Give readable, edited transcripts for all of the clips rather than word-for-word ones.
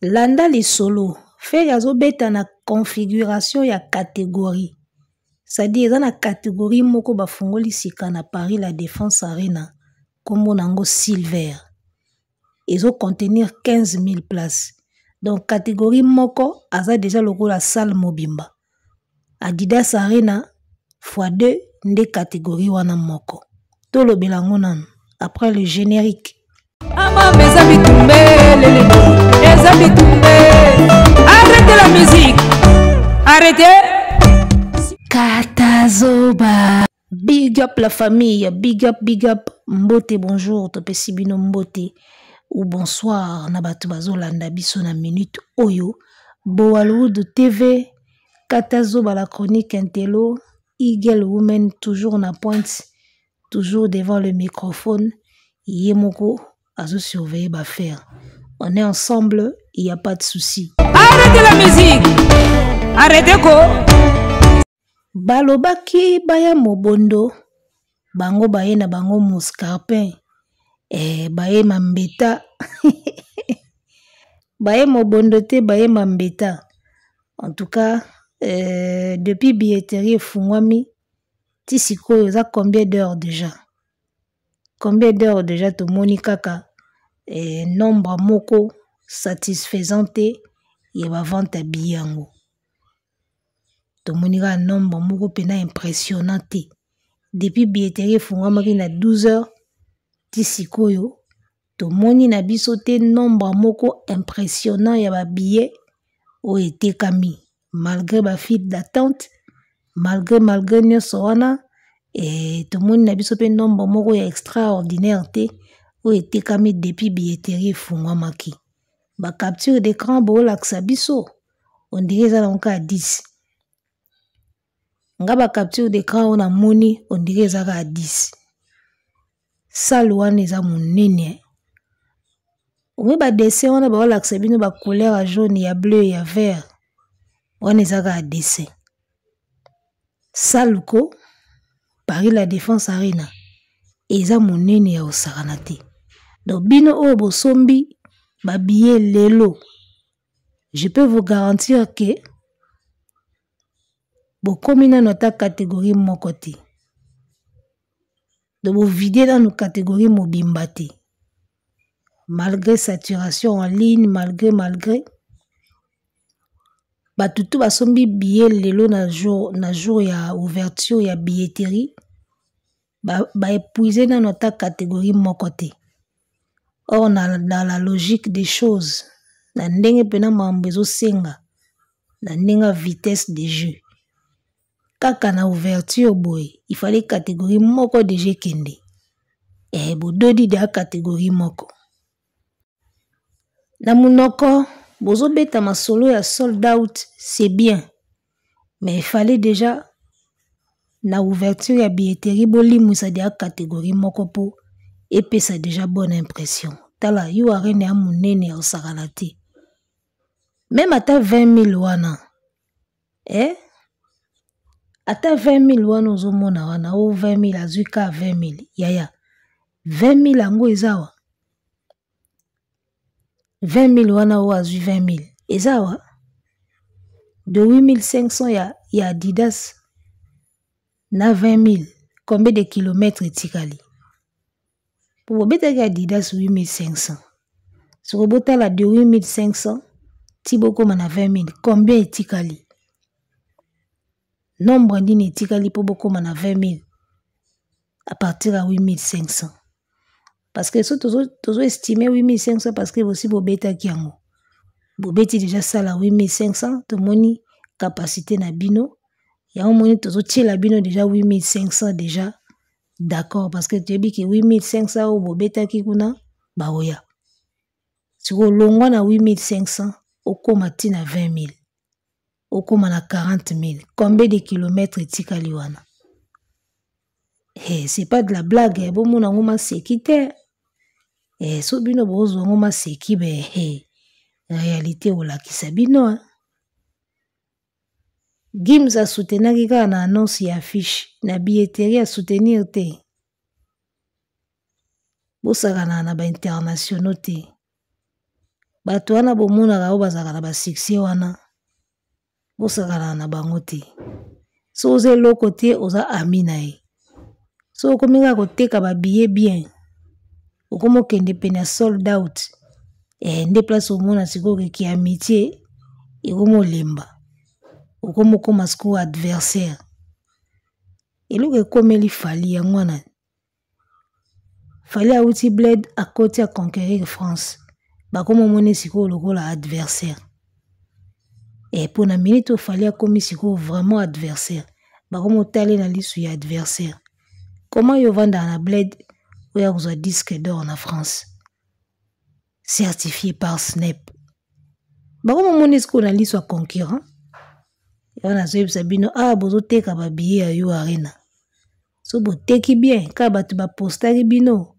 Landa lisolo, Ferre azobeta na configuration ya catégorie. C'est-à-dire eza na catégorie moko bafungoli sika na Paris la Défense Arena, kombo nango Silver. Ezo contenir 15 000 places. Donc catégorie moko aza déjà lokola salle mobimba. Adidas Arena fois 2 nde catégorie wana moko. Tolobela yango nanu après le générique. Amama eza bitumbe lele eza bitumbe. Arrêtez la musique. Arrêtez. Katazoba. Big up la famille, big up, big up. Mbote bonjour, topesi bino mbote ou bonsoir na bato bazolanda biso na minute oyo. Boalwood TV, Katazoba la chronique intello, Eagle Woman toujours na pointe, toujours devant le microphone, ye moko azo surveiller ba faire. On est ensemble, il n'y a pas de souci. Arrêtez la musique. Arrêtez ko. Balobaki baya mobondo, bango baye na bango muscarpin, eh, baye mambeta. Baye mobondo te, baye mambeta. En tout cas, depuis billetterie efungwami, ti sikoyo eza combien d'heures déjà? Combien d'heures déjà tomoni kaka nombre moko satisfaisant te ya ba vente ya billet yango. Tomoni kaka nombre moko pena impressionnant te. Depuis billetterie efungwamaki na 12 heures ti sikoyo tomoni na biso te nombre moko impressionnant ya ba billets oyo etekami malgré ba file d'attente, malgré nyonso wana, tomoni na biso pe nombre moko ya extraordinaire te oyo etekami depuis billetterie efungwamaki. Ba capture d'écran boolakisa biso, on dirait eza nango kaka 10. Nga ba capture d'écran oyo namoni, on dirait eza kaka 10. Salle wana eza monene. Omoni ba dessin wana baolakisa bino ba couleur ya jaune, ya bleu, ya vert. Wana eza kaka dessin. Salle ko Paris la Défense Arena eza monene ya kosakana te. Donc bino oyo bosombi ba billets lelo, je peux vous garantir que bokomi nanu ata catégorie moko te. Donc bovide nanu catégorie mobimba te. Malgré saturation en ligne, malgré bato tu basombi billet lelo na jour ya ouverture ya billetterie, ba épuiser nanu ata catégorie moko te. Or na la logique des choses, na ndenge pena mambo ezosenga, na ndenge ya vitesse de jeu, kaka na ouverture boye, il fallait catégorie moko déjà ekende. Bododi de ya catégorie moko. Na monoko, bozobeta masolo ya sold out, c'est bien. Mais il fallait déjà na ouverture ya billetterie bolimwisa de ya catégorie moko po epesa déjà bonne impression. Tala, yo arena ya monene ya osakana te. Même ata 20 000 wana. Ata 20 000 wana ozomona wana, o 20 000 azwi ka 20 000. Yaya, 20 000 yango eza wa? 20 000 wana oyo azwi 20 000 eza wa? De 8 500 ya Adidas na 20 000, combien de kilomètres etikali? Po bobetaki Adidas 8 500. Soko botala de 8 500 ti bokoma na 20 000, combien etikali? Nombre nini etikali po bokoma na 20 000 à partir ya 8 500? Parce que so tozo estimer 8 500 parce que bosi bobetaki yango. Bobeti déjà sala 8 500, tomoni capacité na bino. Yango moni tozo tiela bino déjà 8 500 déjà. D'accord, parce que toyebi ke 8 500 oyo bobetaki kuna baoya. Siko longwa na 8 500 okoma ti na 20 000, okoma na 40 000. Combien de kilomètres etikali wana? C'est pas de la blague, bomona ngo maseki te. So bino bozwa ngo maseki, be, réalité olakisa bino, hein. Gims a soutenaki kaka na annonce ya affiche, na billetterie a soutenir te. Bosakana na ba internationaux te. Bato wana bomonaka oyo bazalaka na basuccès wana, bosakanaka na bango te. So oza eloko te, oza ami na ye. So okomi kaka koteka ba billet bien, okomi okende pene ya sold out, eh, nde place omona sikoyo ke ki amitié ekomi olemba, okomi okoma sikoyo adversaire. Eloko ekomeli Fally yango wana. Fally awuti bled akoti a conquérir France, bakomi omoni sikoyo lokola adversaire. E mpo na minute oyo Fally akomi sikoyo vraiment adversaire, bakomi otale na lisu ya adversaire. Comment yo ovandaka na bled oya kozwa disque d'or na France certifié par SNEP? Bakomi omoni sikoyo na lisu ya concurrent. Yango nazoyebisa bino, awa bozoteka ba billets ya U Arena. So boteki bien, kaka bato bapostaki bino,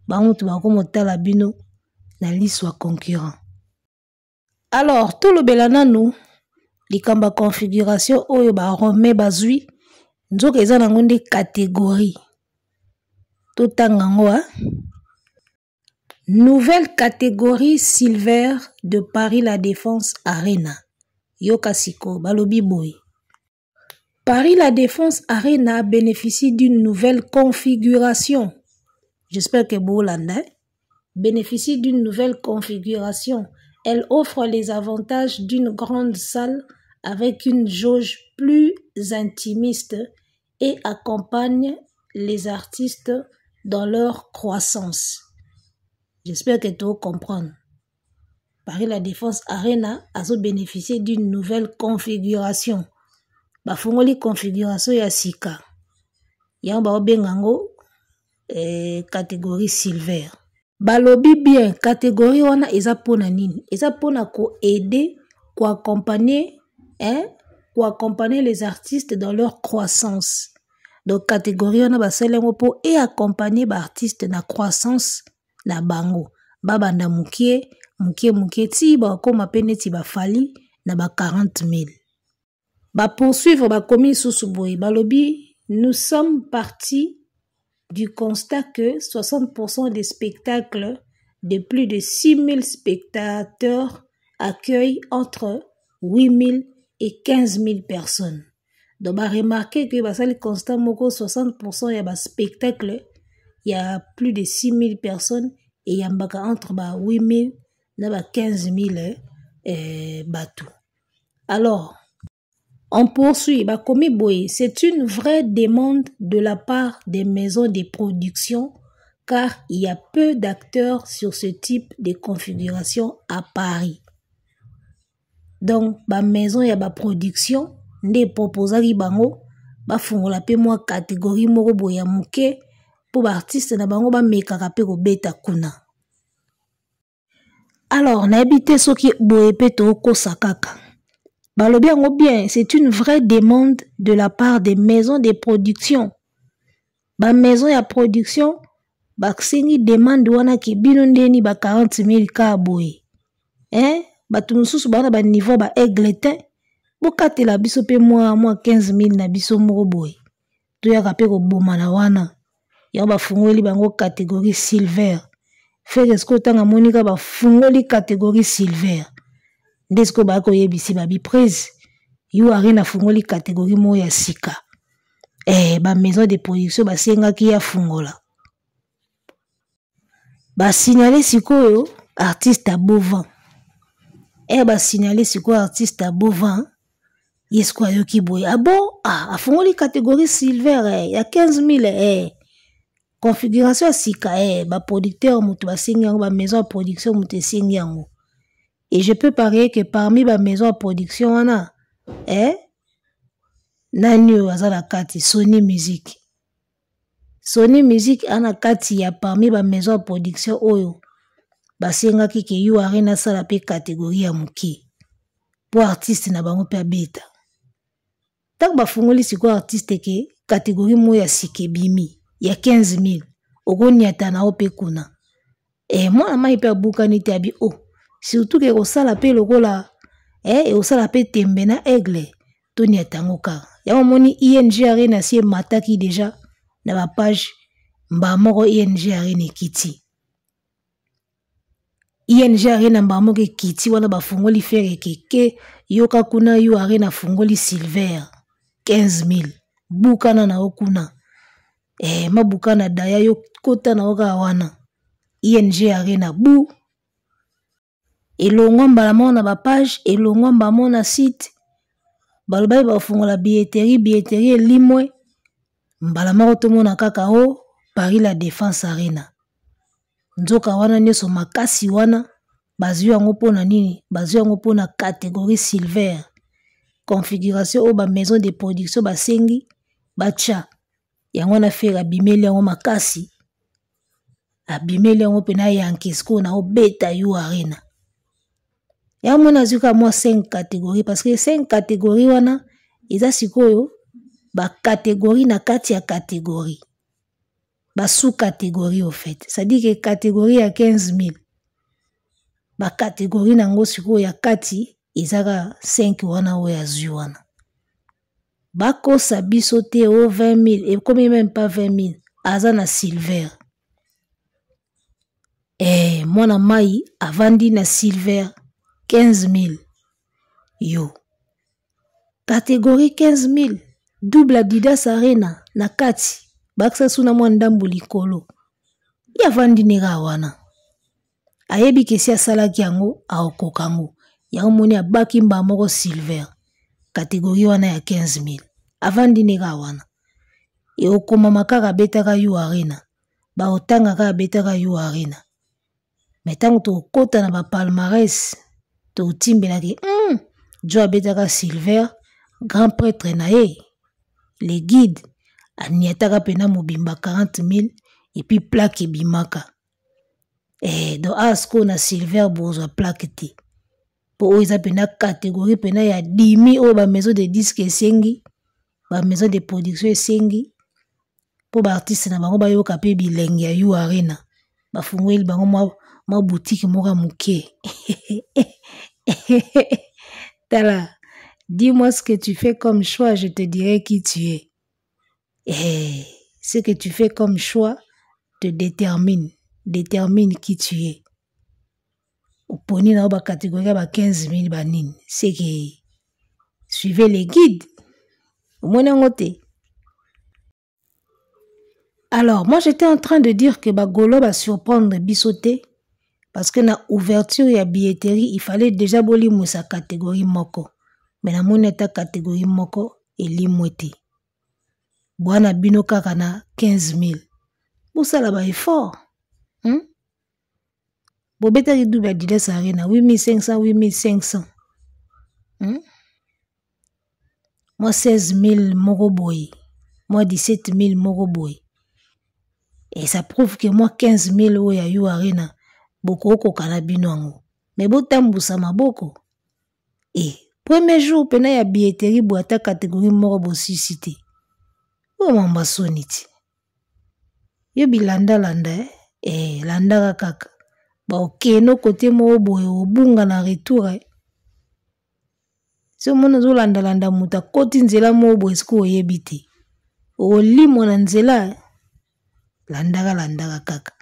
bango moto bakomotala bino na liso ya concurrent. Alors, tolobela nanu likambo ya configuration oyo ba Romain bazwi, nzoka eza nango nde catégorie. Totanga yango, hein? Nouvelle catégorie silver de Paris La Défense Arena. Yoka siko, balobi boye. Paris La Défense Arena bénéficie d'une nouvelle configuration. J'espère que Bolanda bénéficie d'une nouvelle configuration. Elle offre les avantages d'une grande salle avec une jauge plus intimiste et accompagne les artistes dans leur croissance. J'espère que tu comprends. Paris La Défense Arena a bénéficié d'une nouvelle configuration. Bafongoli configuration ya sika. Yango baobenga yango catégorie silver. Balobi bien catégorie wana eza pona nini? Eza pona ko aider, ko accompagner, hein, ko accompagner les artistes dans leur croissance. Donc catégorie wana basali yango po e accompagner ba artistes na croissance na bango. Babanda mukie, mukie, mukie, ti bakoma pe neti ba Fally na ba 40 000. Ba poursuivre ba komi susu boye, balobi nous sommes partis du constat que 60% des spectacles de plus de 6 000 spectateurs accueillent entre 8 000 et 15 000 personnes. Donc, ba remarquer que basali constat moko 60% ya ba spectacle ya plus de 6 000 personnes et yambaka entre ba 8 000 na ba 15 000 bato. Alors, on poursuit, ba komi boye, c'est une vraie demande de la part des maisons de production car il y a peu d'acteurs sur ce type de configuration à Paris. Donc, ba maison ya ba production nde proposaki bango ba fungola pe mwa catégorie moko boye ya moke po ba artiste na bango ba mekaka pe kobeta kuna. Alors, nayebi te soki boye pe tokosa kaka. Balobi yango bien, c'est une vraie demande de la part des maisons de production. Ba maison ya production basengi demande wana ke bino ndeni ba 40 000 ka boye. Hein? Bato mosusu bana ba niveau ba aigle te. Bokatela biso pe mwa 15 000 na biso moko boye. Toyaka pe koboma na wana. Yango bafungoli bango catégorie silver. Frère, est-ce que otanga monika bafungoli catégorie silver? Nde sikoyo baya koyebisi ba biprise. Yo Arena afungoli catégorie moko ya sika. Ba maison de production basengaki ya fungola. Ba signaler sikoyo artiste à Bovan. Ba signaler sikoyo artiste à Bovan. Ye sikoyo ayoki boye. Ah bon? Ah, afungoli catégorie silver, ya 15 000, Configuration ya sika, ba producteur moto basengi yango, ba maison ya production moto esengi yango. Et je peux parier que parmi ba maison ya production wana, nani oyo aza na kati? Sony Music. Sony Music ana kati ya parmi ba maison ya production oyo basengaki ke U Arena asala pe catégorie ya moke po artiste na bango pe abeta. Tango bafungoli sikoyo artiste ke catégorie moko ya sika ebimi ya 15 000, okoniata na yo pe kuna. Mwana mai pe abukani te, abi, oh, surtout ke ekosala pe lokola, ekosala pe tembe na aigle, toniata yango kaka. Yango omoni ING Arena si emataki déjà na ba page, mba moko ING Arena ekiti. ING Arena mbala moko ekiti wana bafungoli fere ekeke yoka kuna yo Arena afungoli silver 15000 bukana na yo kuna eh, mabukana daya yo kota na yo kaka wana ING Arena bu elongwa mbala moko na bapage elongwa mbala moko na site balobaki bafungola billetterie billetterie elimwe mbala moko tomona kaka o oh, Paris la Défense Arena nzoka wana nyonso makasi wana bazwi yango mpo na nini bazwi yango mpo na catégorie silver configuration oyo ba maison de production basengi batya yango wana fere abimeli yango makasi abimeli yango mpena yanke sikoyo na obeta yo arena yango mona azwi kaka mwa 5 catégorie parce que 5 catégorie wana eza sikoyo bacatégorie na kati ya catégorie ba sous catégorie au fait c'est-à-dire que catégorie ya 15 000 ba catégorie na yango sikoyo ya kati eza kaka 5 wana oyo azwi wana bakosa biso te o 20 000 ekomi meme pas 20 000 aza na silver eh, mwana mai avandi na silver 15 000 yo catégorie 15 000 double adidas arena na kati bakisa su na mwa ndambo likolo ye avandi ne kaka wana ayebi kesi asalaki yango akokoka yango yango moni abaki mbala moko silver catégorie wana ya 15 000 avandi ne kaka wana ekokomama kaka abetaka u arena baotanga kaka abetaka u arena me ntango tokokota na bapalmarès totimbelaki jo abetaka silver grand prêtre na ye le guide aniataka mpena mobimba 40 000 epuis plaque ebimaka eh, donc awa sikoyo na silver bozwa plaque te mpo oyo eza mpena catégorie mpena ya dimi oyo bamaison de disque esengi bamaison de production esengi mpo baartiste na bango bayoka mpe bilenge ya u arena bafungweli bango mwa, mwa boutique moko ya moke tala dis-moi ce que tu fais comme choix je te dirai qui tu es eh, ce que tu fais comme choix te détermine détermine qui tu es oponi na yo bacatégorie ya ba 15 000 banini seke suivez les guides omoni yango te alors moi j'étais en train de dire que bagolo basurprendre biso te parce que na ouverture ya billetterie il fallait déjà bolimwisa catégorie moko me namoni ata catégorie moko elimwe te bwana bino kaka na 15 000 bosala ba effort hmm? bobetaki double adidas arena 8500 8500 hmm? mwa 16000 moko boye mwa 17000 moko boye et ça prouve que mwa 15000 oyo ya u arena bokokoka na bino yango me botambusa maboko e premier jour mpena ya billetterie boye ata catégorie moko bosisi te oyo mamba soni ti yo bilandalanda eh? Eh, landaka kaka baokeno kote moko boye obunga na retour eh? so omoni ozolandalanda moto akoti nzela moko boye sikoyo oyebi te okolimwa na nzela eh? landaka landaka kaka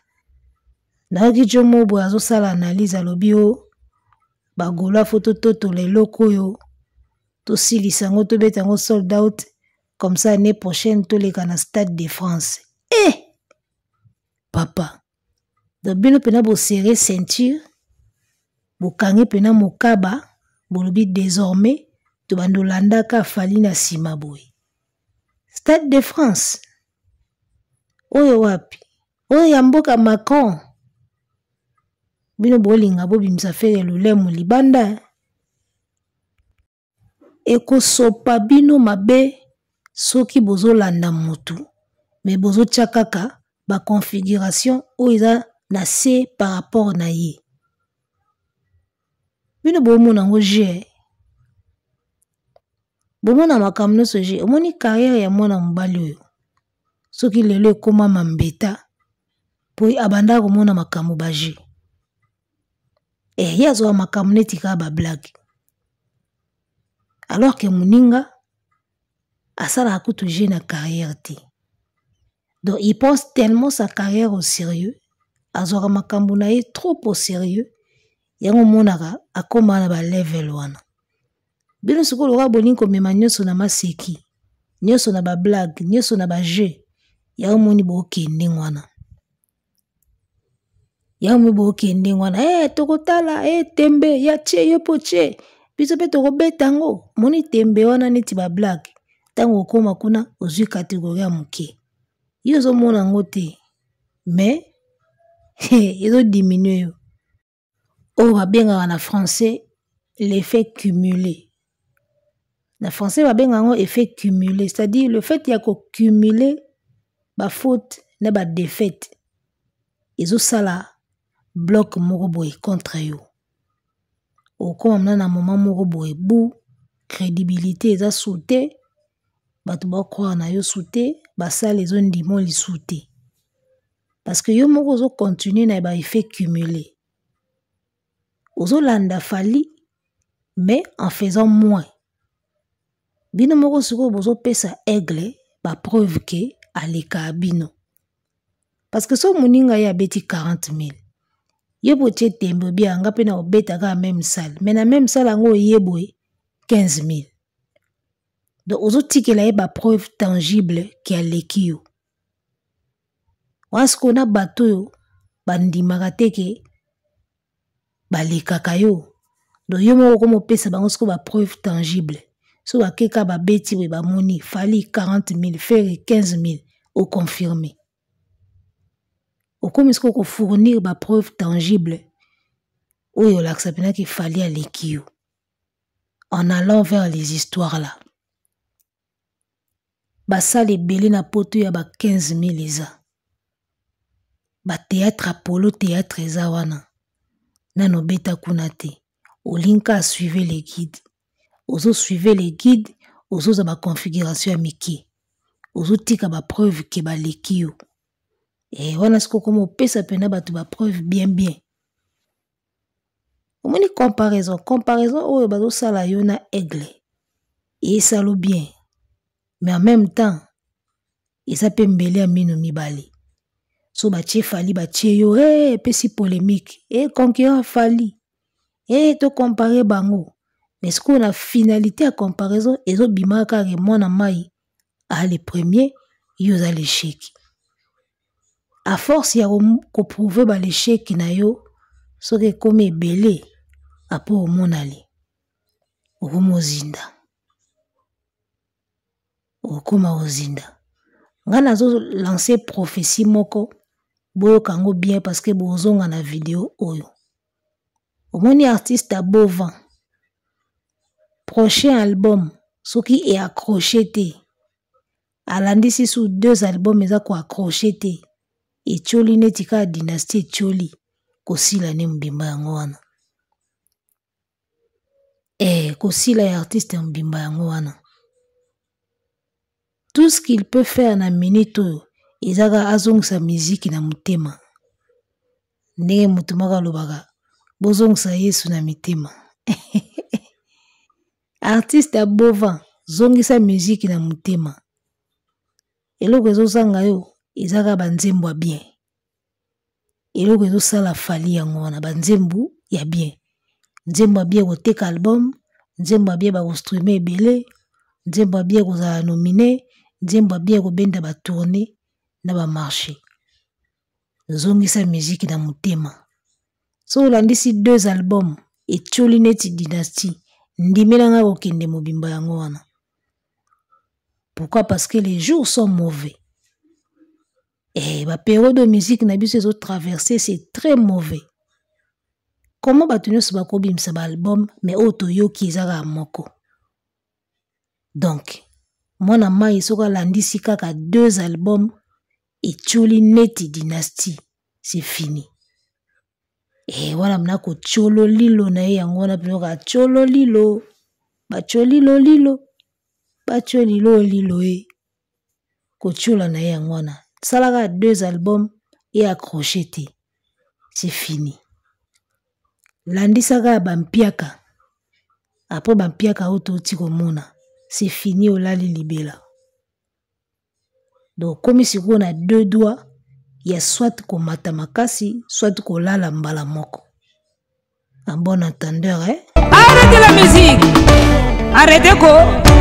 nayoki jo moko boye azosala analyse alobi o oh, bagolois fo tototola eloko oyo tosilisa yango tobeta yango sold out comme ça année prochaine toleka na stade de france eh papa donc bino mpena bosere ceinture bokangi mpena mokaba bolobi désormais tobanda olandaka fali na nsima boye stade de france oyo wapi oyo ya mboka macron bino bolinga bobimisa fere lolemo libanda ekosopa bino mabe soki bozolanda mutu me bozotia kaka baconfiguration oyo eza na se par rapport na ye bino bomona yango je bomona makambo nyonso je omoni carrière ya mwana mobali oyo soki lelo ekoma mambeta mpo abandaka komona makambo baje eh, ye azwaka makambo neti kaka bablage alors ke moninga asalaka kutu jeu na carrière te donc il pense tellement sa carrière au sérieux azwaka makambo na ye trop au sérieux Yango omonaka akoma na ba level wana. Bino sikoyo lokola bolingi komema nyonso na maseki, nyonso na ba blague, nyonso na ba jeu, yango omoni bokende ndenge wana. Yango omoni bokende ndenge wana. Eh, tokotala, eh, tembe ya tie yo po tie. Biso pe tokobeta yango. Omoni tembe wana neti ba blague. Ntango okoma kuna ozwi catégorie ya moke. Yo ozomona yango te. Mais ezo diminuer yo. Oyo babengaka na français l'effet cumulé. Na français babengaka yango effet cumulé, c'est-à-dire le fait ya ko cumuler ba fautes na ba défaites ezosala bloc moko boye contre yo. Okoma mna na moment moko boye bu crédibilité eza sous te, bato ba croire na yo sous te, basala ezondima lisu te. Parce que yo moko ozo continuer na ba effet cumulé. Ozolanda Fally mais en faisant moins. Bino moko sikoyo bozopesa aigle ba preuve ke aleka bino. Parce que so moninga ye abeti 40 000. Ye botie tembe obi anga pe na obeta kaka même salle. Mais na même salle yango oye boye 15 000. Donc ozotikela ye ba preuve tangible ke aleki yo. Wana sikoyo na bato oyo bandimaka te ke balekaka yo. Donc yo moko okoma opesa bango sikoyo ba preuve tangible. So bakeka babeti boye bamoni Fally 40 000, Ferre 15 000, oconfirme. Okomi sikoyo kofournir ba preuve tangible oyo olakisa mpenza ke Fally aleki yo. En allant vers les histoires là. Basala ebele na poto ya ba 15 000 eza. Ba théâtre Apollo théâtre eza wana. Nano beta kuna te. Olinka suivez les guides. Ozo suivez les guides, ozo za ba configuration ya mike. Ozo tika ba preuve ke ba leki yo. Eh, wana siko komo pesa pena bato ba preuve bien bien. Omoni comparaison, comparaison oyo bazo sala yo na aigle. Et ça lo bien. Mais en même temps, eza pe mbele ya mino mibale. So batie Fally, batie yo, eh, epesi polémique. Eh, concurrent Fally. Eh, to comparer bango. Mais ce qu'on a finalité à comparaison, ezo bima kaka mwana mai a le premier, yo za l'échec. À force ya ko prouver ba l'échec na yo, soki ekomi ebele, apo omonali. Okomozinda. Okoma ozinda. Nga nazo lancer prophétie moko, boyoka yango bien parce que bozonga na vidéo oyo. Omoni artiste à beau vent. Prochain album, soki e accroché te. Alandisi sous 2 albums eza ko accroché te. Etioli neti ka dynastie etioli kosila ne mbimba yango wana. Eh, kosila ya artiste ya mbimba yango wana. Tout ce qu'il peut faire na minute oyo ezaka azongisa musique na motema. Ndenge moto moko alobaka, bozongisa Yesu na mitema. Artiste ya Bova, zongisa musique na motema. Eloko ezozanga yo ezaka ba nzembo ya bien. Eloko ezosala Fally yango wana, ba nzembo ya bien. Nzembo ya bien koteka album, nzembo ya bien ba kostreamer ebele, nzembo ya bien kozala nominé, nzembo ya bien kobenda ba tournée na ba marché. Zongisa musique na motema. So olandisi 2 albums etioli neti dynastie, ndimela nga kokende mobimba yango wana. Pourquoi? Parce que les jours sont mauvais. Eh, ba période de musique na biso ezo traverser, c'est très mauvais. Comment bato nyonso bakobimisa ba album, mais oyo toyoki eza kaka moko. Donc, mwana mai soki alandisi kaka 2 albums etioli neti dynastie, c'est fini. Eh, wana mna kotiolo lilo na ye yango wana mpe kaka tiolo lilo, batiolilo lilo, batiolilo lilo e. Kotiola na ye yango wana. Salaka 2 albums et accroché te. C'est fini. Landisaka ya bampiaka. Après bampiaka oyo touti komona. C'est fini, olali libela. Donc komi sikoyo na 2 doigts ya soit komata makasi, soit kolala mbala moko. Un bon entendeur, eh? Arrêtez la musique. Arrêtez ko.